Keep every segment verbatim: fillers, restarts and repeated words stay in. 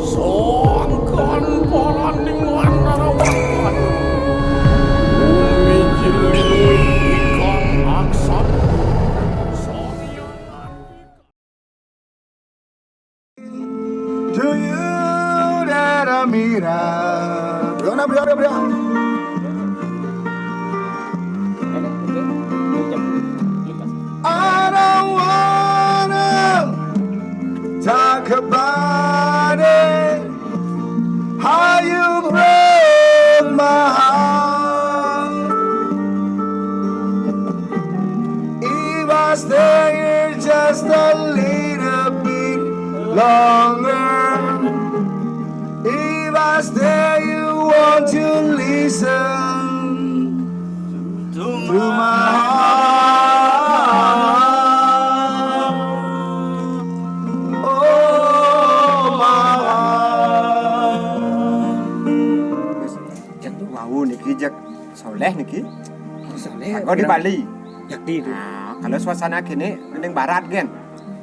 Sangkan paraning wandarawan. Bumi jilih ikan aksat. Sanghyang. Do you that I mean? Bro, nah, bro, bro, bro. I don't wanna talk about it. How you broke my heart. If I stay here just a little bit longer, if I stay, you want to listen to my heart. Oh, my heart. Jek wau niki jek Soleh niki. Soleh. Aku di Bali. Yakti itu. Nah, kalau suasana gini, mending barat gen.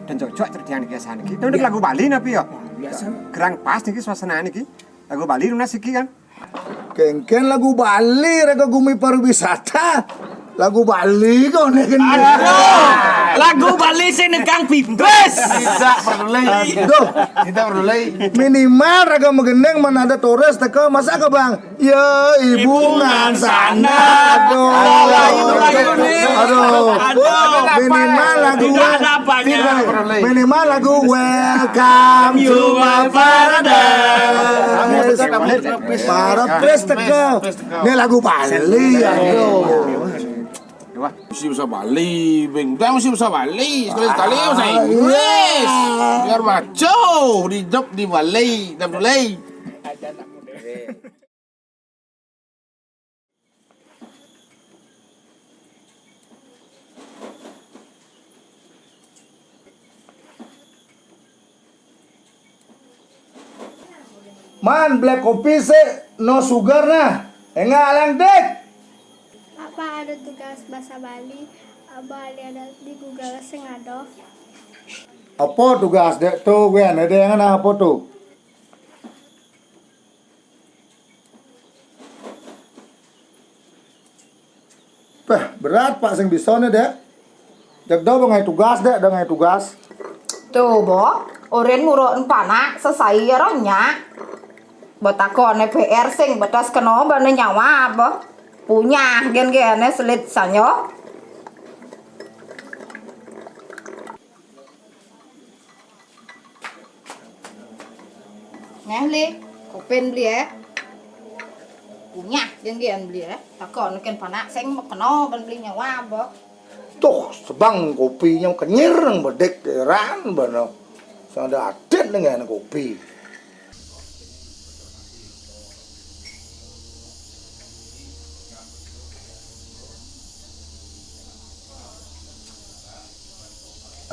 Dan cocok terjadi niki sana niki. Itu lagu Bali napi ya? Biasa. Kurang pas niki suasana niki. Lagu Bali lunas iki kan. Kengken lagu Bali, raga gumi pariwisata. Lagu Bali kok nek kene. Aduh, lagu Bali sing nekang bibes. Tidak peduli. Aduh. Tidak peduli. Minimal raga magendeng men ada turis teka, masa ke, Bang? Ya, ibu ngan sana. Aduh. Aduh, aduh, aduh. Aduh. Minimal lagu Tidak ada apanya. Minimal lagu Welcome to my paradise. Para pres teka. Ini lagu Bali, aduh. Mesti bahasa Bali, Beng. Udah mesti bahasa Bali. Sekali-sekali bahasa Inggris. Biar maco, hidup di Bali, hidup di Bali. Man, black kopi sih, no sugar nah. Enggak alang dik. Apa ada tugas bahasa Bali? Abah ada di Google sing ada. Apa tugas dek tu, Gwen? Ada yang apa tu? Peh, berat pak sing bisa ne, Dek. Dek, do bengai tugas, Dek, bengai tugas. Tuh, Bo, oren muruk panak sesai ya ronya. Betakone P R sing betas keno bane nyawa, Bo. Punya gen-gene selit sanyo. Neh, Li, kopen beli, eh. Punyah, janjian beli, eh. Takon ken panak sing keno ban beli nyawa, Bo. Tuh, sebang kopinya kenyir nang bedek, heran bano. Sada adet dengan kopi.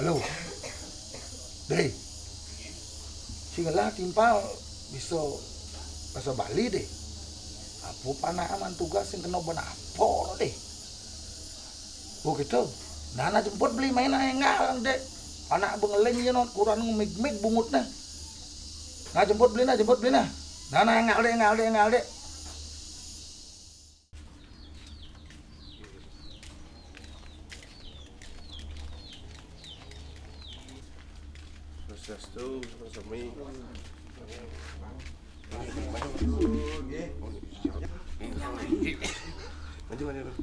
Halo. Deh. Sing lah timpal bisa bahasa Bali deh. Apa panah aman tugas sing kena ben apa deh. Oh gitu. Nah, nah jemput beli main aja enggak deh. Anak bengeleng ya non kurang mig-mig bungut nah. Nah jemput beli nah, jemput beli nah. Nah, nah enggak deh, enggak deh, enggak deh. Swastiastu, Pak Sami. Maju, maju, maju.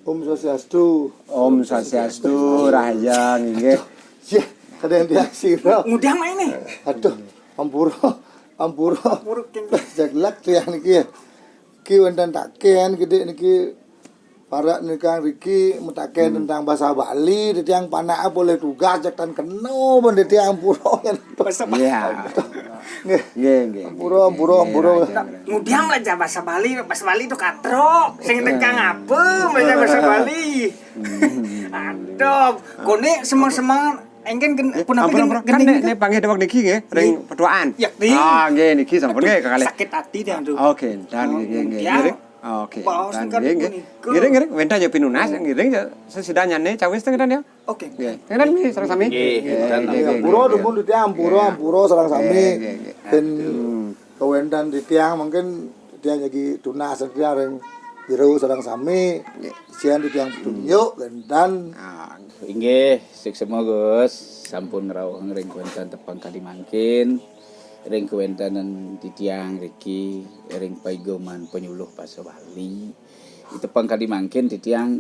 Om Swastiastu. Om Swastiastu, Rahajeng, inggih. Yeh, kadang tiang sira. Ngudang main nih. Aduh, ampura, ampura. Ampura, King. Jaglak tiang niki ya. Ki wonten taken gedhe niki para nikang riki metaken tentang bahasa Bali, tiang panak boleh tugas jak tan keno ben tiang ampura. Bahasa Bali. Iya. Nggih. Nggih, nggih. Ampura, ampura, ampura. Nggih, Rahajeng. Ngudang belajar bahasa Bali, bahasa Bali itu katrok. Sing tekan apa belajar bahasa Bali? Hmm. Aduh, kone semeng-semeng Engken gen-, Nggih, punapi ampun, gen-, ampun. Kan gending nek, niku? Nek panggih dewek niki nggih, ring petuaan. Ya, nggih. Ah, nggih, niki sampun nggih, kekalih. Sakit hati dia tuh. Oke, dan nggih, nggih, nggih. Ngiring. Oke, baos dan kan nggih, nggih. Punika. Ngiring, ngiring. Wénten ya pinunas, ngiring ya sesidanya nih, cawis teng ya. Oke. Nggih. Teng nggih, sareng sami. Nggih, nggih, wénten. Nggih, nggih, ampura nggih. Dumun titiang, ampura, ampura sareng sami. Nggih, nggih, nggih. Ben kewénten titiang mungkin titiang lagi tunas titiang ring jero sareng sami. Nggih. Sian titiang tunjuk wénten. Ah, inggih, suksma Gus, sampun ngrauhang ring kewénten tepang kadi mangkin, ring kewéntenan titiang riki, ring paiguman panyuluh basa Bali. Tepang kadi mangkin titiang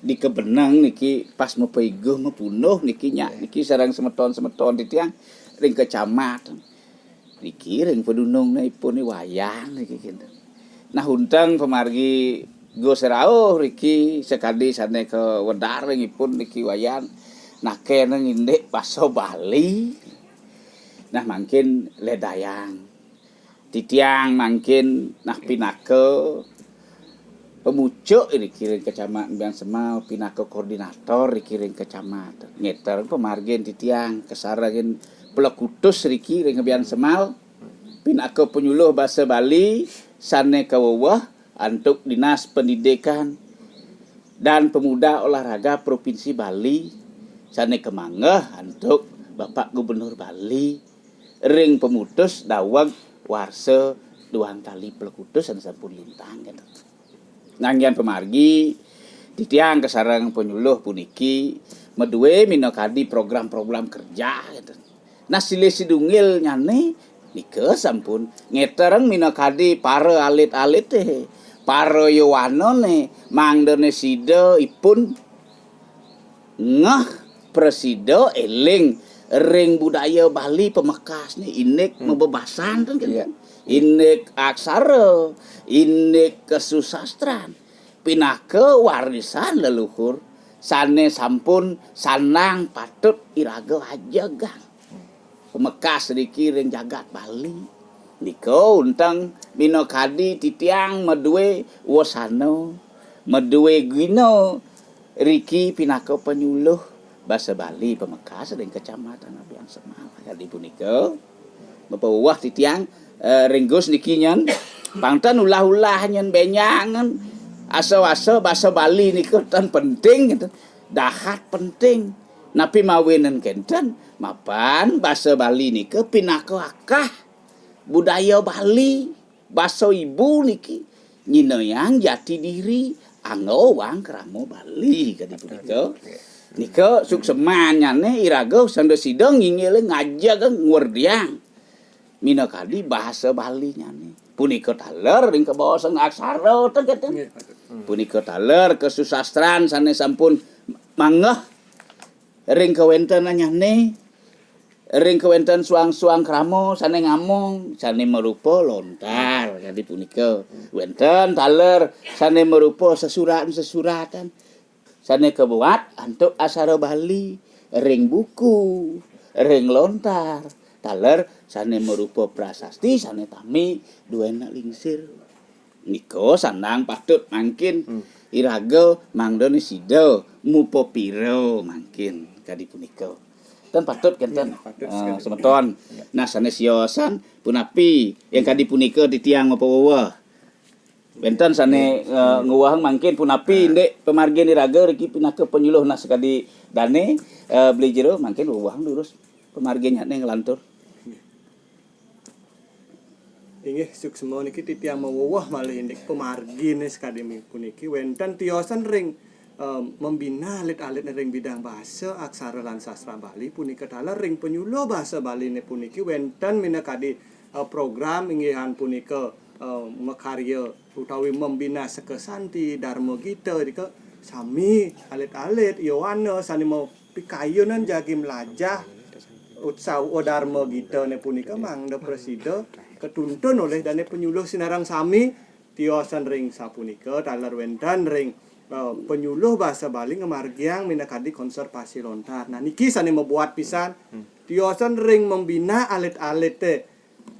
dikebenang niki pas mapaiguh mapunduh niki nyak niki sareng semeton-semeton titiang ring kecamatan. Niki ring padunungipun Wayan niki kinten. Nah, unteng pamargi Gus rauh riki sakadi sané kawedar ring ipun niki Wayan. Nah, kéné ngindik basa Bali. Nah, mangkin ledayang. Titiang mangkin nah pinaka pemucuk riki ring kecamatan Bian Semal, pinaka koordinator riki ring kecamatan. Ngéter pamargin titiang kasarengin plekutus riki ring Bian Semal, pinaka panyuluh basa Bali sané kaweweh antuk Dinas Pendidikan dan Pemuda Olahraga Provinsi Bali sané kamanggeh antuk Bapak Gubernur Bali ring pamutus daweg warsa duang tali plekutus sané sampun lintang, gitu. Nganggihan pamargi, titiang kasareng panyuluh puniki madué minakadi program-program kerja, gitu. Nah, silih sidungilnyané nika sampun ngéterang minakadi para alit-alité, para yowanané, mangdané sida ipun ngeh prasida éling ring budaya Bali pamekasné indik mabebasan ten kan. Iya. Indik aksara, indik kesusastran. Pinaka warisan leluhur sané sampun sandang patut iraga ajegang. Pamekas riki ring jagat Bali. Nika unteng minakadi titiang madué wasana, madué gina riki pinaka panyuluh basa Bali pamekas ring Kecamatan Abian Semal. Kadi punika, mapaweweh titiang, eh, ring Gus niki nyen, pang ten ulah-ulah nyen bénjangan, asa-asa basa Bali nika ten penting, gitu. Dahat penting. Napi mawinan kénten? Mapan basa Bali nika pinaka akah budaya Bali, basa ibu niki nyinayang jati diri angga wang krama Bali kadi punika. Nika suksemannyané iraga sanda sida nginggil ngajeg ngwerdiang minakadi basa Balinnyané. Punika taler ring kabaosang aksara ten kénten. Nggih, patut. Hmm. Punika taler kasusastran sané sampun manggeh ring kawéntenannyané, ring kawénten suang-suang krama sané ngamong, sané marupa lontar kadi punika. Wénten taler sané marupa sesurat-sesuratan sané kabuat antuk aksara Bali ring buku, ring lontar, taler sané marupa prasasti sané tami duéna lingsir. Nika sandang patut mangkin iraga mangdané sida mupapira mangkin kadi punika. Ten patut kénten. Iya, patut eh, sekali. Semeton. Iya. Nah, sané siosan punapi yang kadi punika titiang mapaweweh. Wénten sané eh, ngwehang mangkin punapi indik pamargin iraga riki pinaka panyuluh nah sakadi dané eh, beli jero mangkin wewehang durus pamarginnyané nglantur. Inggih, suksma niki titiang maweweh malih indik pamarginé sakadi puniki. Wénten tiosan ring, eh, membina alit-alit ring bidang basa, aksara lan sastra Bali punika taler ring panyuluh basa Baliné puniki wénten minakadi, eh, program inggihan punika, eh, makarya utawi membina Seka Santi, Darma Gita, nika sami alit-alit yowana sané mau pikayunan jagi mlajah utsawa Darma Gitané punika mangda prasida katuntun olih dané panyuluh sinareng sami tiosan ring sapunika taler wénten ring, eh, panyuluh basa Bali ngamargiang minakadi konservasi lontar. Nah, niki sané mabuat pisan tiosan ring membina alit-alité.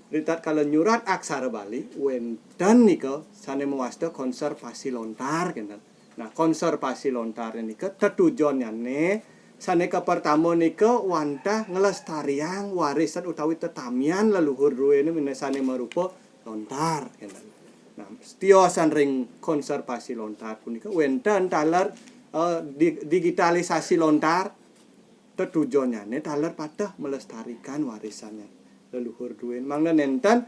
Ritatkala nyurat aksara Bali, wénten nika sané mawasta konservasi lontar, kénten. Nah, konservasi lontar nika tetujonnyané Sané kapertama nika wantah nglestariang warisan utawi tetamian leluhur druéné minangka sané marupa lontar, kénten. Nah, tiosan ring konservasi lontar punika wénten taler, eh, di-, digitalisasi lontar, tetujonnyané taler pateh melestarikan warisannya leluhur druéné. Mangda nénten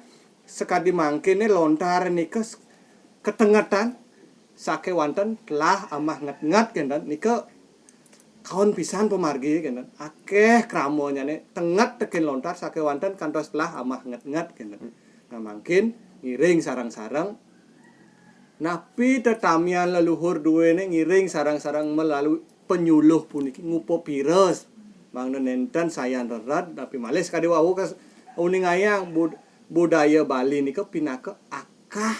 sakadi mangkin lontar nika s-, katengetan sakéwanten telah amah nget-nget kénten nika kaon pisan pamargi kénten. Akéh kramanyané tenget tekén lontar sakéwanten kantos telah amah nget-nget kénten. Nah, mangkin ngiring sareng-sareng napi tetamian leluhur druéné ngiring sareng-sareng melalui penyuluh puniki ngupa pires. Mangda nénten sayan rered napi malih sakadi wau kas-, uningayang bud-, budaya Bali nika pinaka akah,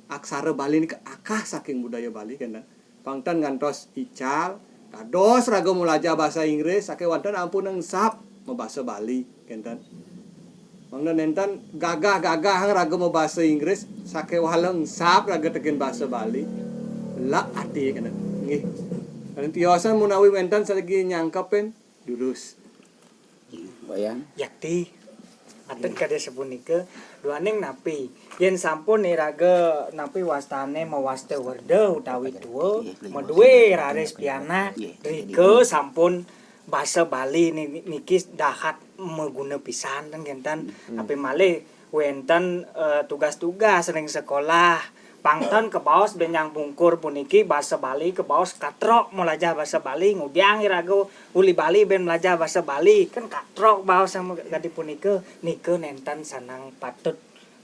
aksara Bali nika akah saking budaya Bali kénten. Pangten ngantos ical, dados raga malajah basa Inggris, sakéwanten ampun engsap mabasa Bali, kénten. Mangda nénten gagah-gagah raga mabasa Inggris, sakéwala engsap raga tekén basa Bali. Lek ati, kénten. Nggih. Ring tiosan menawi wénten sagi nyangkepin, durus. Wayan. Yakti. Aten kadi sapunika, duaning napi? Yén sampun iraga napi wastané mawasta werda utawi tua, madué raris pianak, rika sampun basa Bali ni-, niki dahat maguna pisan ten kénten. Napi malih wénten, eh, tugas-tugas ring sekolah, pangten kabaos benjang pungkur puniki basa Bali, kabaos katrok malajah basa Bali, ngudiang iraga uli Bali ben malajah basa Bali, kan katrok baos sama kadi punika, nika nénten sanang patut,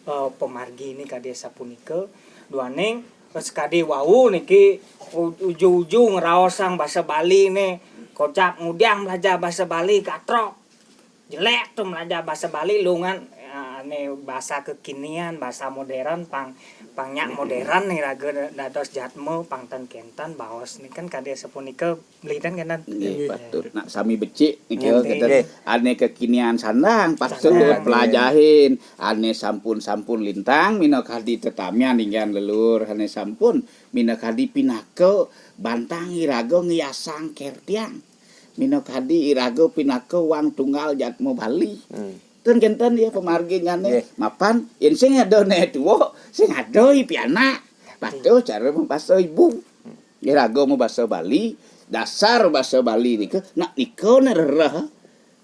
eh, pamargi ni kadi sapunika. Duaning, eh, sakadi wau niki u-, uju-uju ngraosang basa Bali ni, kocap ngudiang malajah basa Bali, katrok. Jelék to malajah basa Bali lungan, eh, né basa kekinian, basa modern, pang, pang nyak modern ni raga dados jadma, pang ten kénten baos ni kan kadi sapunika. Beli ten kénten. Nggih, patut. Nak sami becik niki, nggih, kénten. Nggih. Ané kekinian sandang patut pelajahin. Ané sampun-sampun lintang minakadi tetamian inggih leluhur, ané sampun minakadi pinaka bantang iraga ngiasang kertiang. Minakadi iraga pinaka wang tunggal jadma Bali. Ten kénten ya pamarginyané. Nggih. Mapan yén sing ada né tua, sing ada i pianak. Patut cara mabasa ibu. Iraga mabasa Bali, dasar basa Bali nika, nak nika né rereh.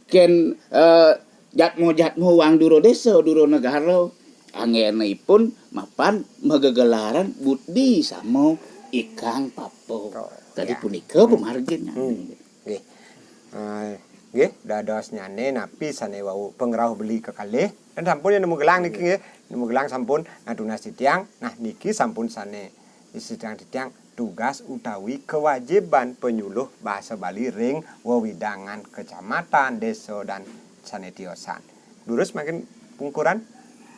Kén, eh, jadma-jadma wang dura désa, dura negara. Anggénipun mapan magegelaran budi sama ikang papa. Oh, kadi ya. Punika pamarginyané. Hmm. Nggih. Eh, nggih, dadosnyané napi sané wau pangrauh beli kekalih. Dan sampun ya nemu gelang niki nggih. Nemu gelang sampun. Nah, tunas titiang. Nah, niki sampun sané titiang-titiang tugas utawi kewajiban penyuluh basa Bali ring wewidangan kecamatan, désa, dan sané tiosan. Durus mangkin pungkuran,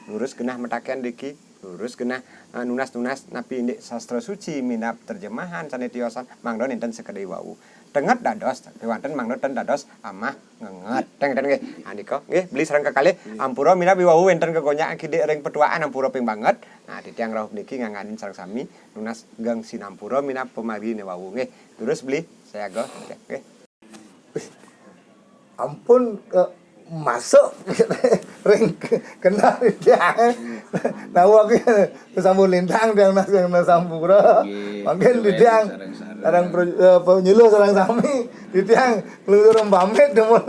durus genah mataken driki, durus genah, eh, nunas-nunas napi indik sastra suci minab terjemahan sané tiosan, mangda nénten sakadi wau. Tenget dados, kéwanten mangda ten dados amah ngenget. Teng, teng nggih. Andika nggih, beli sareng kekalih, ampura minab wau wénten kegonjakan kidik ring petuaan, ampura ping banget. Nah, titiang rauh niki ngangganin sareng sami nunas geng sinampura minab pamarginé wau nggih. Durus beli sayaga nggih. Ampun, eh, masuk ring ke-, kenal titiang. Nawak sampun lintang tiang nas, tiang nas sampura. Nggih, mangkin titiang sareng-sareng. Sareng pro-, eh, penyuluh sareng sami. Titiang nglungsur pamit, dumun.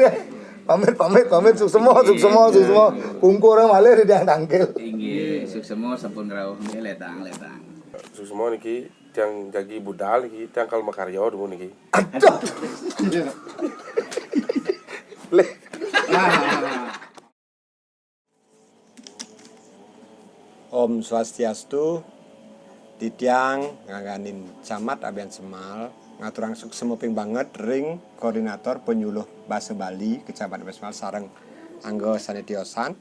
Pamit, pamit, pamit. Suksema, suksema, suksema. Pungkur malih titiang tangkil. Inggih, suksema sampun rauh nggih, letang, letang. Suksema niki tiang jagi budal niki, tiang kal makarya dumun niki. Aduh. Leh. Om Swastiastu, titiang ngangganin Camat Abian Semal, ngaturang suksema ping banget ring koordinator penyuluh basa Bali Kecamatan Abian Semal sareng angga sané tiosan,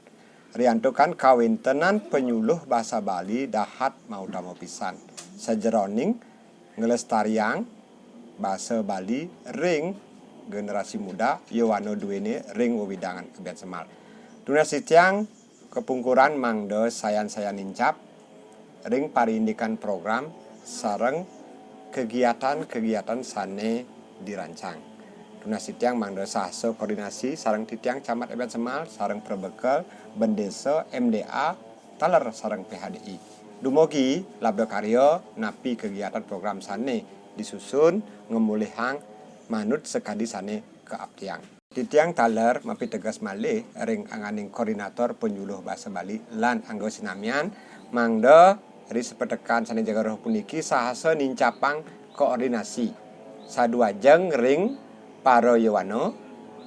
riantukan kawéntenan penyuluh basa Bali dahat mautama pisan sajeroning nglestariang basa Bali ring generasi muda, yowana duéné ring wewidangan Abian Semal. Tunas titiang kapungkuran mangda sayan-sayan nincap ring parindikan program sareng kegiatan-kegiatan sané dirancang. Tunas titiang mangda sahasa koordinasi sareng titiang Camat Abiansemal, sareng Prebekel, Bendesa, M D A, taler sareng P H D I. Dumogi labda karya napi kegiatan program sane disusun ngemulihang manut sekadi sane kaaptiang. Titiang taler mapiteges malih ring angganing koordinator panyuluh basa Bali lan angga sinamian, mangda ri sepetekan sane jaga rauh puniki sahasa nincapang koordinasi saduajeng ring para yowana,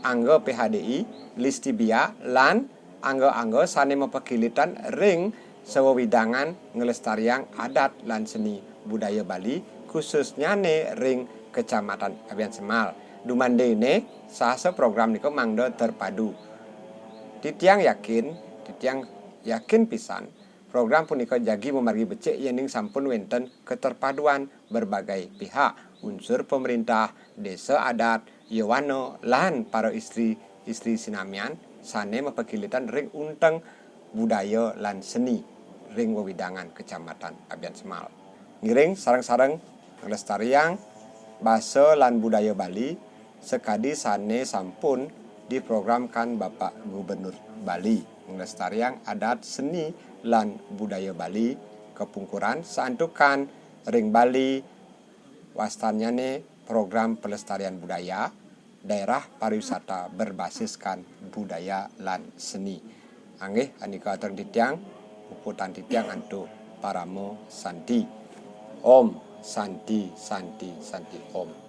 angga P H D I, Listibia, lan angga-angga sane mapakilitan ring sawewidangan nglestariang adat lan seni budaya Bali, khususnyane ring Kecamatan Abiansemal. Dumandene sahasa program nika mangda terpadu. Titiang yakin, titiang yakin pisan, program punika jagi mamargi becik yening sampun wenten keterpaduan berbagai pihak, unsur pemerintah, desa adat, yowana, lan para istri-istri sinamian sane mapakilitan ring unteng budaya lan seni ring wewidangan Kecamatan Abiansemal. Ngiring sareng-sareng nglestariang basa lan budaya Bali sakadi sane sampun diprogramkan Bapak Gubernur Bali, nglestariang adat seni lan budaya Bali kapungkuran santukan ring Bali wastannyane program pelestarian budaya, daerah pariwisata berbasiskan budaya lan seni. Anggih, anika atur titiang, puputang titiang antuk parama santi. Om Santi, Santi, Santi Om.